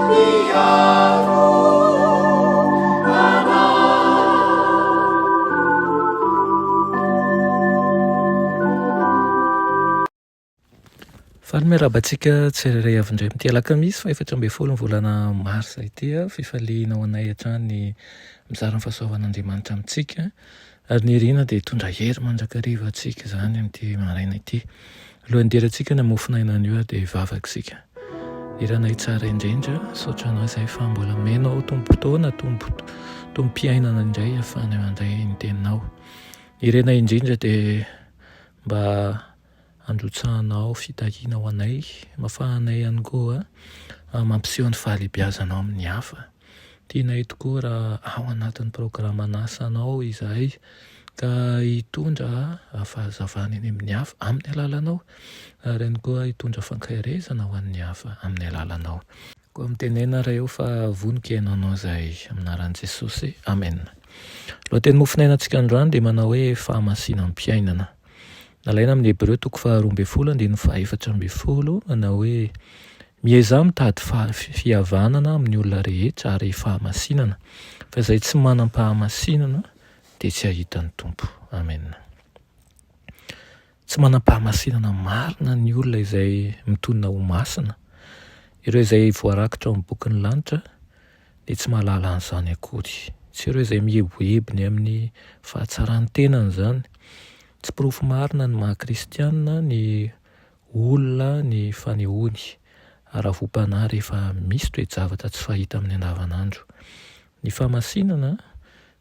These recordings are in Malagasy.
Mpiaro anay. Faly miarahaba antsika tsirairay avy indray amin'ity alakamisy faha 14 ny volana marsa ity. Fifaliana ho anay hatrany ny mizara ny fahasoavan'Andriamanitra amintsika ary ny irina dia hitondra hery mandrakariva antsika izany amin'ity maraina ity. Alohan'ny hidirantsika ny hamofon'aina anio dia hivavaka isika. Iranay tsara indrindra, misaotra anao izay fa mbola omenao tombom-potoana, tombom-piainana indray ahafahanay mandray ny teninao. Irena indrindra dia mba Androtsahanao fitahiana ho anay, mafahanay ihany koa mampiseho ny fahalehibiazanao amin'ny hafa. Tianay tokoa raha ao anatin'ny programan'asanao izahay ka hitondra fahazavana eny amin'ny hafa amin'ny alalanao ary ihany koa hitondra fankaherezana ho an'ny hafa amin'ny alalanao. Koa mitenena Ray o fa voniko hihaino anao izahay. Amin'ny anaran'i Jesosy. Amena. Lohateny mofonainantsika androany dia manao hoe fahamasinam-piainana. Nalaina amin'ny Hebreo toko faha-12 andininy faha-14 manao hoe, Miezaha mitady fihavanana amin'ny olona rehetra ary fahamasinana, fa izay tsy manam-pahamasinana dia tsy hahita ny Tompo. Amena. Tsy manam-pahamasinana marina ny olona izay mitonona ho masina. Ireo izay voarakitra ao amin'ny bokin'ny lanitra dia tsy mahalala an'izany akory. Tsy ireo izay mieboebo ny amin'ny fahatsaran'ny tenany izany. Tsy porofo marina ny maha kristiana ny olona ny fanehoany haravoam-panahy rehefa misy toe-javatra tsy fahita amin'ny andavanandro. Ny fahamasinana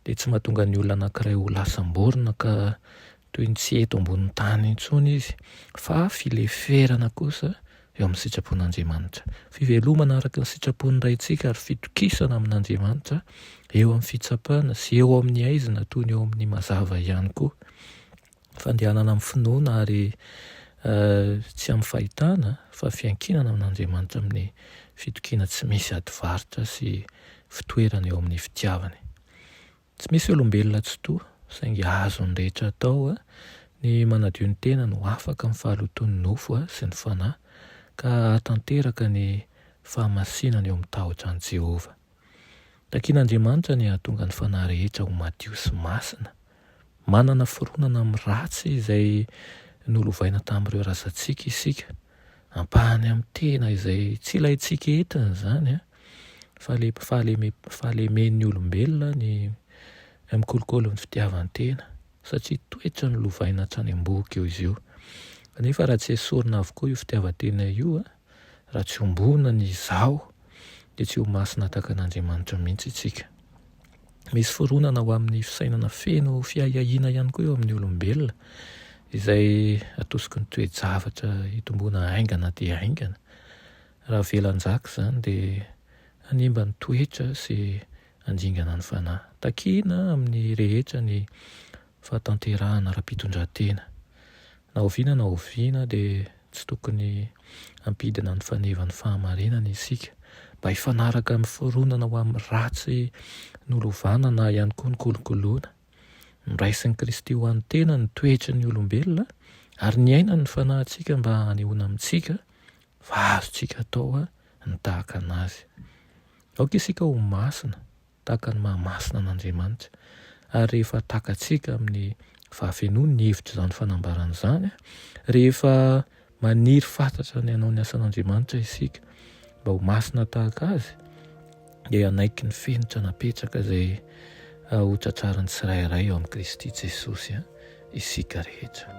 dia tsy mahatonga ny olona anankiray ho lasam-borona ka toy ny tsy eto ambonin'ny tany intsony izy, fa fileferana kosa eo amin'ny sitrapon'Andriamanitra. Fivelomana araka ny sitrapon'ny Raintsika ary fitokisana amin'Andriamanitra eo amin'ny fitsapana sy eo amin'ny haizina toy ny eo amin'ny mazava ihany koa. Fandehanana amin'ny finoana ary tsy amin'ny fahitana fa fiankinana amin'Andriamanitra amin'ny fitokiana tsy misy ady varotra sy fitoerana eo amin'ny fitiavany. Tsy misy olombelona tsy toa, saingy azon'ny rehetra atao ny manadio ny tenany ho afaka amin'ny fahalotoan'ny nofo sy ny fanahy, ka hahatanteraka ny fahamasinana eo amin'ny tahotra an'i Jehovah. Takin'Andriamanitra ny hahatonga ny fanahy rehetra ho madio sy masina. Manana fironana amin'ny ratsy izay nolovaina tamin'ireo razantsika isika. Ampahany amin'ny tena izay tsy ilaintsika entina izany. Fahalemen'ny olombelona ny mikolokolo ny fitiavan-tena satria toetra nolovaina hatrany am-bohoka eo izy io. Kanefa raha tsy esorina avokoa io fitiavan-tena io, raha tsy ombona ny izaho, dia tsy ho masina tahaka an'Andriamanitra mihitsy isika. Misy fironana ho amin'ny fisainana feno fiahiahiana ihany koa eo amin'ny olombelona, izay atosiky ny toe-javatra hitomboana haingana dia haingana. Raha avela hanjaka izany dia hanimba ny toetra sy handringana ny fanahy. Takina amin'ny rehetra ny fahatanterahana ara-pitondran-tena. Na oviana na oviana dia tsy tokony hampidina ny fanevan'ny fahamarinana isika mba hifanaraka amin'ny fironana ho amin'ny ratsy nolovana na ihany koa ny kolokoloina. Noraisin'i Kristy ho an'ny tenany ny toetry ny olombelona ary niainany ny fanahintsika mba hanehoana amintsika fa azontsika atao ny tahaka an'Azy. Aoka isika ho masina tahaka ny maha masina an'Andriamanitra. Ary rehefa takatsika amin'ny fahafenoany ny hevitr'izany fanambarana izany, rehefa maniry fatratra ny hanao ny asan'Andriamanitra isika mba ho masina tahaka Azy, dia hanaiky ny fenitra napetraka izay ho tratrarin'ny tsirairay ao amin'i Kristy Jesosy isika rehetra.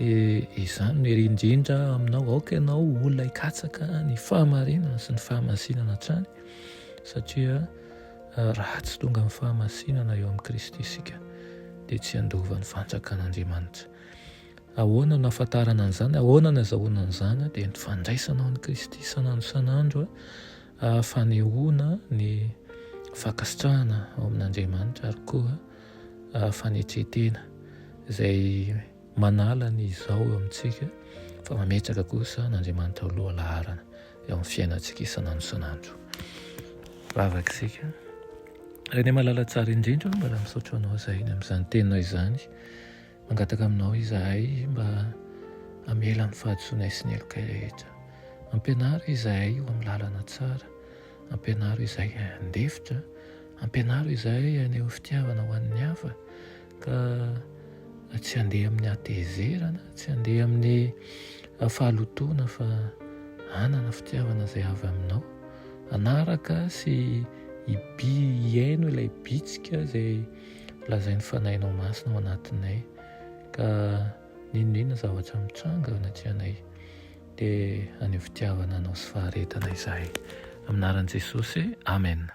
Izany no hery indrindra aminao. Aoka ianao ho olona hikatsaka ny fahamarinana sy ny fahamasinana hatrany, satria raha tsy tonga amin'ny fahamasinana eo amin'i Kristy isika, dia tsy handova ny fanjakan'Andriamanitra. Ahoana no ahafantarana an'izany? Ahoana no azahoana an'izany? Dia ny fandraisanao an'i Kristy isan'andro isan'andro, fanehoana ny fankasitrahana ao amin'Andriamanitra ary koa fanetren-tena izay manala ny izao eo amintsika fa mametraka kosa an'Andriamanitra ho lohalaharana eo amin'ny fiainantsika isan'andro isan'andro. Vavaka isika. Reny malala tsara indrindra, mbola misaotra anao izahay ny amin'izany teninao izany. Mangataka aminao izahay mba hamela ny fahadisoanay sy ny helokay rehetra. Ampianaro izahay ho amin'ny lalana tsara. Ampianaro izahay handefitra, ampianaro izahay haneho fitiavana ho an'ny hafa ka tsy handeha amin'ny hatezerana, tsy handeha amin'ny fahalotoana fa hanana fitiavana izay avy aminao. Hanaraka sy hihaino ilay bitsika izay lazain'ny Fanahinao Masina ao anatinay ka n'inon'inona zavatra mitranga eo anatrehanay dia haneho fitiavana anao sy faharetana izahay. Amin'ny anaran'i Jesosy, Amen.